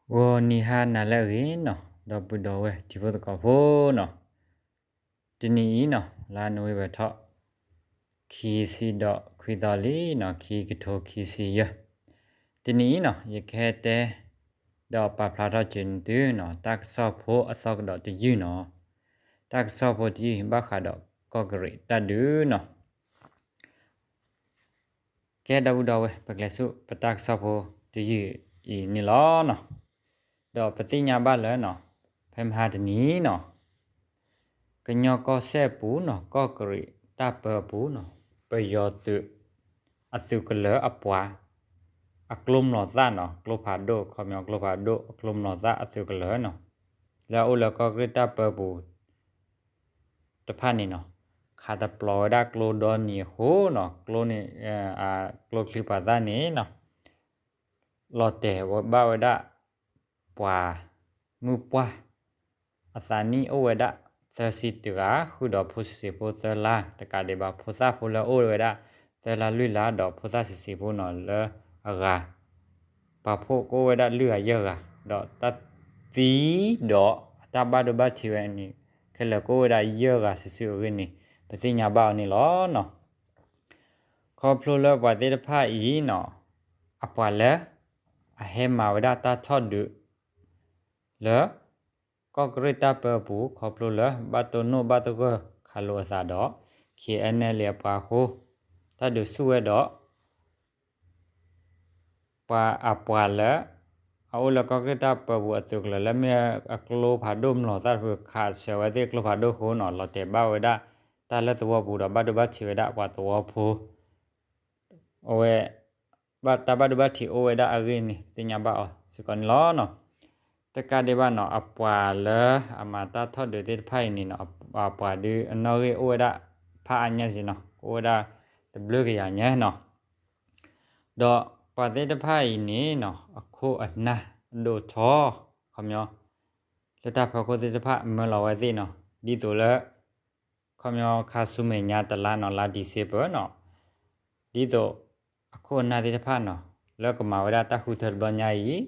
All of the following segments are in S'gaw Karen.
ဂီၤနံၤဟါနၤလၢအဂ့ၤနီၤ, ဒီပုၢ်ဒီဝဲၢ်ထံဖိသကိးဖိနီၤ, တနံၤအံၤနီၤ လါနိၣ်ဝ့ဘၢၣ်ထီၣ် ခံဆံဒီးခွံသီလံနီၤ, ခံကထိခံဆံယဲၢ်, တနံၤအံၤနီၤ ယကဟဲတဲ ဒီးပာ်ဖျါထီၣ်က့ၤသုနီၤ တၢ်ကစီၣ်ဖိအသီကဒီးတယုၢ်နီၤ, တၢ်ကစီၣ်ဖိတယုၢ်ဘၣ်ဃးဒီးကီၢ်ကရံးတၢ်ဒုးနီၤ ကဲ ဒီပုၢ်ဒီဝဲၢ် ပကျဲၤဆူပတၢ်ကစီၣ်ဖိတယုၢ်အံၤန့ၣ်လီၤ. ဒီးပသ့ၣ်ညါဘၣ်လၢနီၤ ဖဲမဟါတနံၤနီၤ ကညီကီၢ်စဲၣ်ပူၤနီၤ ကီၢ်ကရံးတၢ်ပၢအပူၤနီၤ ပယီၤသုး အသုးကလၢၤအပှၤ အကျိမျီၤသၣ်နီၤ ကျိဖးဒိၣ် ခီပညီကျိဖးဒိၣ် အကျိမျီၤသၣ်အသုးကလၢၤနီၤ လၢအအိၣ်လၢကီၢ်ကရံးတၢ်ပၢပူၤ တဖၣ်န့ၣ်နီၤ ခးတပျီၤဝဲဒၣ်ကျိဒီနံၤအဃိနီၤ ကျိန့ၣ် ကျိချံပှၤသၣ်န့ၣ်နီၤ လီၤတဲာ်ဘၣ်ဝဲဒၣ် ပှၤမုၢ်ပှၢ် အသးနံၣ်အိၣ်ဝဲဒၣ် သၢဆံတဂၤ ဃုာ်ဒီးဖိဆံးဖိသၢလါ တကးဒံးဘၣ် ဖိသၣ်ဖိလၢအိၣ်ဝဲဒၣ် သၢလါလွံၢ်လါ ဒီးဖိသၣ်ဆံးဆံးဖိနီၤ လၢအဂၤ ပာ်ဖှိၣ်ကအိၣ်ဝဲဒၣ်လွံၢ်ဂၤယဲၢ်ဂၤ ဒီးတၢ်သံဒီးအတၢ်ဘၣ်ဒိဘၣ်ထံးဝဲန့ၣ် ခဲလၢာ်ကအိၣ်ဝဲဒၣ်ယဲၢ်ဂၤစုာ်စုာ်အဂ့ၢ်န့ၣ် ပသ့ၣ်ညါဘၣ်အီၤန့ၣ်လီၤနီၤ. ခီဖျိလၢပှၤသ့ၣ်တဖၣ်အံၤနီၤ အပှၤလၢ အဟဲမၤဝဲဒၣ်တၢ်ထီၣ်ဒုး လၢ ကီၢ်ကရံးတၢ်ပၢအပူၤ ခီဖျိလၢ ဘၣ်တိၢ်နီၣ်ဘၣ်သဂၢၢ်ခးလိာ်အသးဒီး ခ့ၣ်အဲၣ်နဲၣ်လ့ၣ်အပှၤအဃိ တၢ်ဒုးဆူၣ်ဝဲဒီး ပှၤအပှၤလၢ အအိၣ်လၢကီၢ်ကရံးတၢ်ပၢပူၤအသုးကလၢၤလၢမ့ၢ်အကျိဖးဒိၣ်မျီၤသၣ်တဖု ခးဆၢဝဲသ့ၣ်ကျိဖးဒိၣ်အဃိနီၤ လီၤတဲာ်ဘၣ်ဝဲဒၣ် တၢ်လၢသဝီပူၤဒီးဘၣ်ဒိဘၣ်ထံးဝဲဒၣ်ပှၤသဝီဖိ အဝဲ တၢ်ဘၣ်ဒိဘၣ်ထံးအိၣ်ဝဲဒၣ်အဂ့ၢ်န့ၣ် ပသ့ၣ်ညါဘၣ်အီၤစ့ၢ်ကီးန့ၣ်လီၤနီၤ. တကးဒံးဘၣ်နီၤ အပှၤလၢအမၤတၢ်ထီၣ်ဒုးသ့ၣ်တဖၣ်အံၤန့ၣ်နီၤ အပှၤဒုးအနီၣ်ဂံၢ်အိၣ်ဝဲဒၣ်ဖးအါညါစ့ၢ်နီၤ ကအိၣ်ဝဲဒၣ်တဘျုးကယၤညါနီၤ ဒီးပှၤသ့ၣ်တဖၣ်အံၤန့ၣ်နီၤ အခိၣ်အနၢ်အဒိၣ်ထီ ခီပညီ လၢတၢ်ဖီခိၣ်သ့ၣ်တဖၣ်မၢလီၤဝဲသ့ၣ်နီၤ ဒ်သိးလၢ ခီပညီခါဆူမဲာ်ညါတလါနီၤ လါ December နီၤ ဒ်သိး အခိၣ်အနၢ်သ့ၣ်တဖၣ်နီၤ လၢကမၤဝဲဒၣ်တၢ်ဃုထၢတဘျီညါအံၤ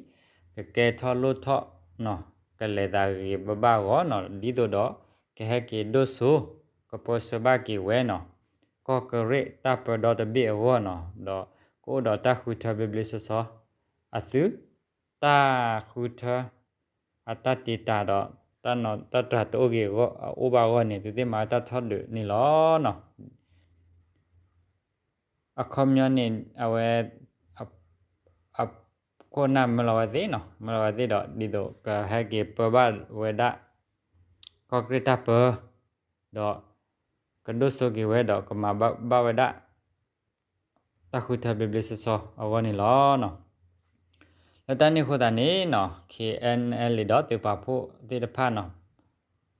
ကကဲထီၣ်လိၣ်ထီၣ်နီၤ ကလဲၤသးဂ့ၤဂ့ၤဘၣ်ဘၣ်အဂီၢ်နီၤ ဒ်သိးဒီး ကဟဲက့ၤဒိၣ်စိ ကပၢဆှၢဘၣ်က့ၤဝဲနီၤ ကီၢ်ကရံးတၢ်ပၢဒီတဘ့ၣ်အဂီၢ်နီၤ ဒီးကအိၣ်ဒီးတၢ်ဃုထၢဘျ့ဘျ့ဆှီဆှီ အသု တၢ်ဃုထၢ အတၢ်တ့တၢ်ဒီး တၢ်တြၢ်တအိၣ်ဂ့ၤ အအိၣ်ဘၣ်အဂီၢ်န့ၣ် သုသ့ၣ်မၤတၢ်ထီၣ်ဒုးန့ၣ်လီၤနီၤ. အခီပညီန့ၣ် အဝဲ အခိၣ်အနၢ်မၢလီၤဝဲသ့ၣ်နီၤ မၢလီၤဝဲသ့ၣ်ဒီး ဒ်သိးကဟဲက့ၤပၢဘၣ်ဝဲဒၣ် ကီၢ်ကရံးတၢ်ပၢ ဒီး ကဒိၣ်စိက့ၤဝဲဒီးကမၤဘၣ်ဝဲဒၣ် တၢ်ဃုထၢဘျ့ဘျ့ဆှီဆှီအဂီၢ်န့ၣ်လီၤ. လၢတၢ်န့ၣ်အဃိသတးန့ၣ်နီၤ ခ့ၣ်အဲၣ်နဲၣ်လ့ၣ်ဒီးသုးပာ်ဖှိၣ်သ့ၣ်တဖၣ်နီၤ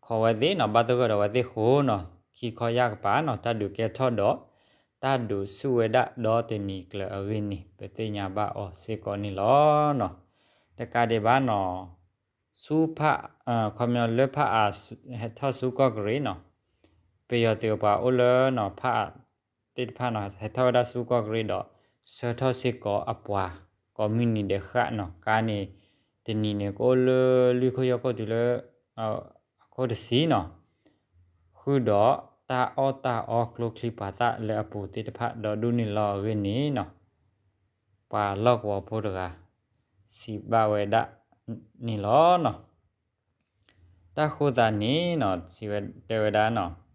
ခိးဝဲသ့ၣ်နီၤ ဘၣ်သဂၢၢ်ဒီးဝဲသ့ၣ်ဃိနီၤ ခံခီယၢ်ကပၤနီၤ တၢ်ဒုးကဲထီၣ်ဒီး တၢ်ဒုးဆူၣ်ဝဲဒၣ်ဒီတနံၤကျၢၤအဂ့ၢ်န့ၣ် ပသ့ၣ်ညါဘၣ်အီၤစ့ၢ်ကီးန့ၣ်လီၤနီၤ. တကးဒံးဘၣ်နီၤ ဆူဖး ခီပညီလၢဖးအါ ဟဲထီၣ်ဆူကီၢ်ကရံးနီၤ ပယီၤသုးအပှၤအိၣ်လၢနီၤ ဖးအါသ့ၣ်တဖၣ်နီၤ ဟဲထီၣ်ဝဲဒၣ်ဆူကီၢ်ကရံးဒီး ဆှၢထီၣ်စ့ၢ်ကီးအပှၤကိးမုၢ်နံၤဒဲးဃၣ်နီၤ ကါန့ၣ် တနံၤန့ၣ် ကအိၣ်လၢလွံၢ်ခိၣ်ယဲၢ်ခိၣ်တုၤလၢ အခိၣ်တဆံနီၤ ဃုာ်ဒီးတၢ်အီၣ်တၢ်အီကျိချံပှၤသၣ်လၢအပူၤသ့ၣ်တဖၣ်ဒီးဒူၣ်န့ၢ်လီၤအဂ့ၢ်န့ၣ်နီၤ ပှၤလီၢ်ကဝီၤဖိတဂၤ စံးဘၣ်ဝဲဒၣ်န့ၣ်လီၤနီၤ. တၢ်ဃိသးန့ၣ်နီၤ စံးဝဲတဲဝဲဒၣ်နီၤ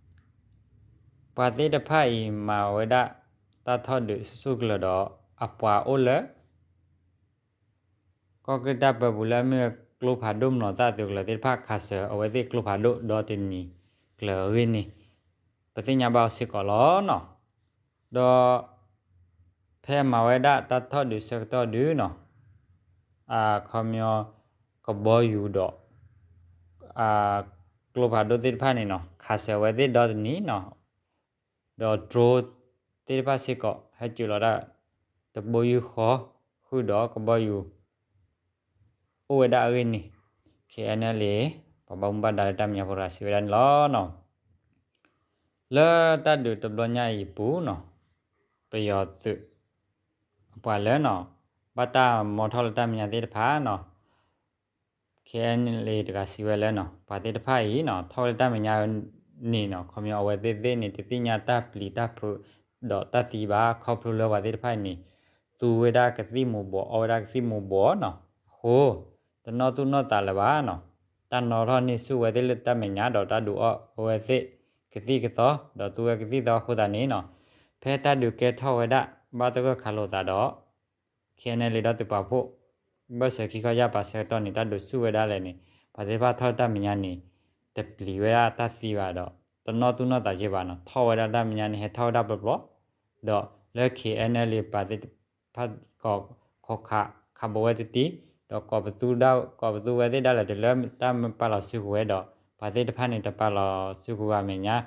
ပှၤသ့ၣ်တဖၣ်အံၤမၤဝဲဒၣ် တၢ်ထီၣ်ဒုးဆူၣ်ဆူၣ်ကလၢၤဒီး အပှၤအိၣ်လၢ ကီၢ်ကရံးတၢ်ပၢပူၤလၢအမ့ၢ်ကျိဖးဒိၣ်မျိာ်သၣ်သုးကလၢၤသ့ၣ်တဖၣ် ခးစၢၤအဝဲသ့ၣ်ကျိဖးဒိၣ်ဒီတနံၤကျၢၤအဂ့ၢ်န့ၣ် ပသ့ၣ်ညါဘၣ်အီၤစ့ၢ်ကီးလီၤနီၤ. ဒီး ဖဲမၤဝဲဒၣ်တၢ်ထီၣ်ဒုးဆၢကတီၢ်ဒုးနီၤ အခီပညီ ကဘီယူၤဒီး ကျိဖးဒိၣ်သ့ၣ်တဖၣ်န့ၣ်နီၤ ခးစၢၤအဝဲသ့ၣ်ဒီတနံၤနီၤ ဒီး drone သ့ၣ်တဖၣ်စ့ၢ်ကီး ဟဲစိာ်လီၤဒၣ် တဘိယူၢ်ဃီ ဃုာ်ဒီးကဘီယူၤ အိၣ်ဝဲဒၣ်အဂ့ၢ်န့ၣ် ခ့ၣ်အဲၣ်နဲၣ်လ့ၣ် ပှၤဘၣ်မူဘၣ်ဒါလၢတၢ်မဲာ်ညါဖိတဂၤစံးဝဲဒၣ်န့ၣ်လီၤ. လၢတၢ်ဒုးတဘျီညါအံၤအပူၤနီၤ ပယီၤသုး အပှၤလၢနီၤ ဘၣ်တၢ်မီထီၣ်လၢတၢ်မဲာ်ညါသ့ၣ်တဖၣ်နီၤ KNLA တဂၤစံးဝဲလၢနီၤ ပှၤသ့ၣ်တဖၣ်အံၤနီၤ ထီၣ်ဝဲလၢတၢ်မဲာ်ညါန့ၣ်နီၤ ခီပညီအဝဲသ့ၣ်သ့ၣ်န့ၣ် တသ့ၣ်ညါတၢ်ပျံၤတၢ်ဖုးဒီးတၢ်သံဘၣ် ခီဖျိလၢပှၤသ့ၣ်တဖၣ်အံၤန့ၣ် သူဝဲဒၣ်ကသံၣ်မူၤဘှီး အီၣ်ဝဲဒၣ်ကသံၣ်မူၤဘှီးနီၤ အဃိ တနီၣ်သူၣ်နီၣ်သးလၢၤဘၣ်နီၤ တၢ်နီၣ်ထီၣ်န့ၢ်ဆူၣ်ဝဲသ့ၣ်လၢတၢ်မဲာ်ညါဒီးတၢ်ဒုးအီၣ်ဝဲသ့ၣ် ကသံၣ်ကသီ ဒီးသူဝဲကသံၣ်သီအဃိသတးန့ၣ်နီၤ ဖဲတၢ်ဒုးကဲထီၣ်ဝဲဒၣ် ဘၣ်သဂၢၢ်ခးလိာ်သးဒီး KNLA ဒီးသုးပာ်ဖှိၣ် ဘၢၣ်စၢၤခံခီယၢ်ပၤဆၢကတီၢ်န့ၣ် တၢ်ဒုးဆူၣ်ဝဲဒၣ်လဲၣ်န့ၣ် ပှၤသ့ၣ်တဖၣ်ထီၣ်လၢတၢ်မဲာ်ညါန့ၣ် တပျံၤဝဲဒၣ်တၢ်သံဘၣ်ဒီး တနီၣ်သူၣ်နီၣ်သးက့ဘၣ်နီၤ ထီၣ်ဝဲဒၣ်တၢ်မဲာ်ညါန့ၣ် ဟဲထီၣ်ဝဲဒၣ်ပျီပျီ ဒီးလၢ KNLA ပှၤသ့ၣ်တဖၣ်ကီးခီခး ခးဘိးဝဲတတံၤ ဒီးကီးပသူဒၣ် ကီးပသူဝဲသ့ၣ်ဒၣ်လဲာ်တုၤလၢတၢ်မ့ၢ်ပာ်လီၤစုကဝဲၤဒီး ပှၤသ့ၣ်တဖၣ်န့ၣ် တပာ်လီၤစုကဝဲၤအမဲာ်ညါ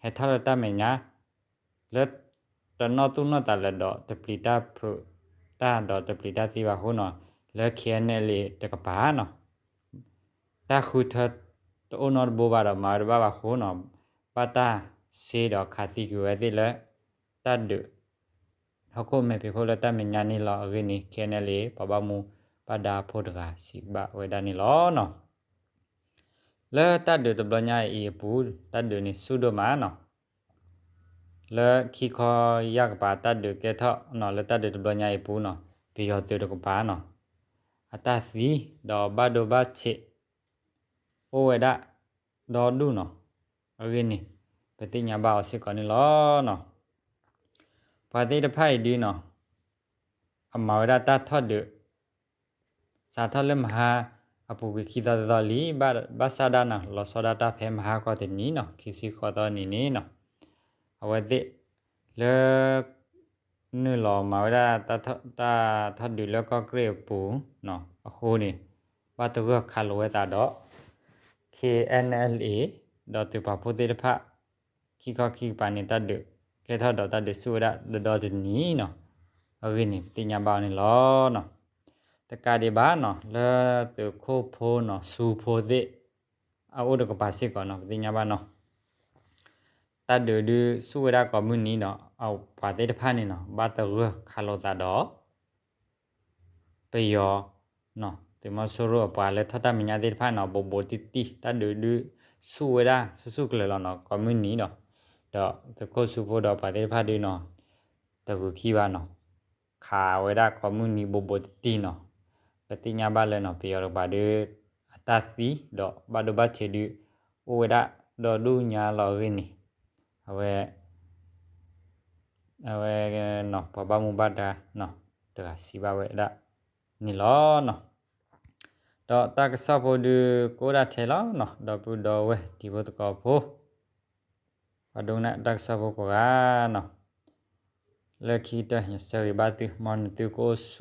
ဟဲထီၣ်လၢတၢ်မဲာ်ညါ လၢတနီၣ်သူၣ်နီၣ်သးလၢၤဒီး တပျံၤတၢ်ဖုးတၢ်ဒီးတပျံၤတၢ်သံဘၣ်အဃိနီၤ လၢ KNLA တကပၤနီၤ တၢ်ဃုထၢတအိၣ်နီတဘိဘၣ်ဒီး မၤဝဲတဘၣ်ဘၣ်အဃိနီၤ ဘၣ်တၢ်စ့ဒီးခးသံကွံာ်ဝဲသ့ၣ်လၢ တၢ်ဒုး ဟီၣ်ခိၣ်မဲာ်ဖံးခိၣ်လၢတၢ်မဲာ်ညါန့ၣ်လီၤ. အဂ့ၢ်န့ၣ် KNLA ပှၤဘၣ်မူဘၣ်ဒါဖိတဂၤစံးဘၣ်ဝဲဒၣ်န့ၣ်လီၤနီၤ. လၢတၢ်ဒုးတဘျီညါအံၤအပူၤ တၢ်ဒုးန့ၣ်ဆူၣ်ဒိၣ်မးနီၤ. လၢခံခီယၢ်ကပၤတၢ်ဒုးကဲထီၣ်နီၤ လၢတၢ်ဒုးတဘျီညါအံၤအပူၤနီၤ ပယီၤသုးတကပၤနီၤ အတၢ်သံဒီးဘၣ်ဒိဘၣ်ထံး အိၣ်ဝဲဒၣ်ဒီဒူၣ်နီၤ. အဂ့ၢ်န့ၣ် ပသ့ၣ်ညါဘၣ်အီၤစ့ၢ်ကီးန့ၣ်လီၤနီၤ. ပှၤသ့ၣ်တဖၣ်အံၤဒုနီၤ အမၤဝဲဒၣ်တၢ်ထီၣ်ဒုး စးထီၣ်လၢမဟါအပူၤကွံာ်ခံသီသီလံ ဘၣ်ဆၣ်ဒၣ်နီၤ လီၤဆီဒၣ်တၢ်ဖဲမဟါကီၢ်တနံၤနီၤ ခံဆံဃိးသီနံၤန့ၣ်နီၤ အဝဲသ့ၣ်လၢ နုာ်လီၤမၤဝဲဒၣ်တၢ်ထီၣ်ဒုးလၢကီၢ်ကရ့ၣ်အပူၤနီၤ အဃိန့ၣ် ဘၣ်သဂၢၢ်ခးလိာ်ဝဲသးဒီး KNLA ဒီးသုးပာ်ဖှိၣ်သ့ၣ်တဖၣ် ခံခီခံကပၤန့ၣ် တၢ်ဒုးကဲထီၣ်ဒီးတၢ်ဒုးဆူၣ်ဝဲဒၣ်ဒီဒီတနံၤနီၤ. အဂ့ၢ်န့ၣ် ပသ့ၣ်ညါဘၣ်အီၤန့ၣ်လီၤနီၤ. တကးဒံးဘၣ်နီၤ လၢသုးခိၣ်ဖိနီၤ စူၤဖိသ့ၣ် အအိၣ်တကပၤစ့ၢ်ကီးနီၤ ပသ့ၣ်ညါဘၣ်နီၤ တၢ်ဒုးဒုးဆူၣ်ဝဲဒၣ်ကိးမုၢ်နံၤဒီး အပှၤသ့ၣ်တဖၣ်န့ၣ်နီၤ ဘၣ်သဂၢၢ်ခးလိာ်သးဒီး ပယီၤ သုးမီၤစိရိၤအပှၤလၢထီၣ်တၢ်မဲာ်ညါသ့ၣ်တဖၣ်နီၤ ဘူးဘူးတံၢ်တံၢ် တၢ်ဒုးဒုးဆူၣ်ဝဲဒၣ်ဆူၣ်ဆူၣ်ကလၢၤလီၤနီၤ ကိးမုၢ်နံၤဒီး ဒီးသုးခိၣ်စူၤဖိဒီးပှၤသ့ၣ်တဖၣ်ဒုနီၤ တဂုၤခံဘၣ်နီၤ ခးဝဲဒၣ်ကိးမုၢ်နံၤဘူးဘူးတံၢ်တံၢ်နီၤ. ပသ့ၣ်ညါဘၣ်လၢနီၤ ပယီၤတကပၤဒု အတၢ်သံဒီးဘၣ်ဒိဘၣ်ထံးဒု အိၣ်ဝဲဒၣ်ဒီဒူၣ်ညါလီၤအဂ့ၢ်န့ၣ် အဝဲ အဝဲနီၤ ပှၤဘၣ်မူဘၣ်ဒါနီၤ တဂၤစံးဘၣ်ဝဲဒၣ်န့ၣ်လီၤနီၤ. ဒီးတၢ်ကစီၣ်ဖိဒု ကအိၣ်ဒၣ်ထဲလီၤနီၤ ဒီပုၢ်ဒီဝဲၢ်တံၤဖိသကိးဖိ ပှၤဒိကနၣ်တၢ်ကစီၣ်ဖိကိးဂၤနီၤ လၢခံကတၢၢ် ယဆၢဂ့ၤဘၣ်သု မ်နသုကအိၣ်ဆူ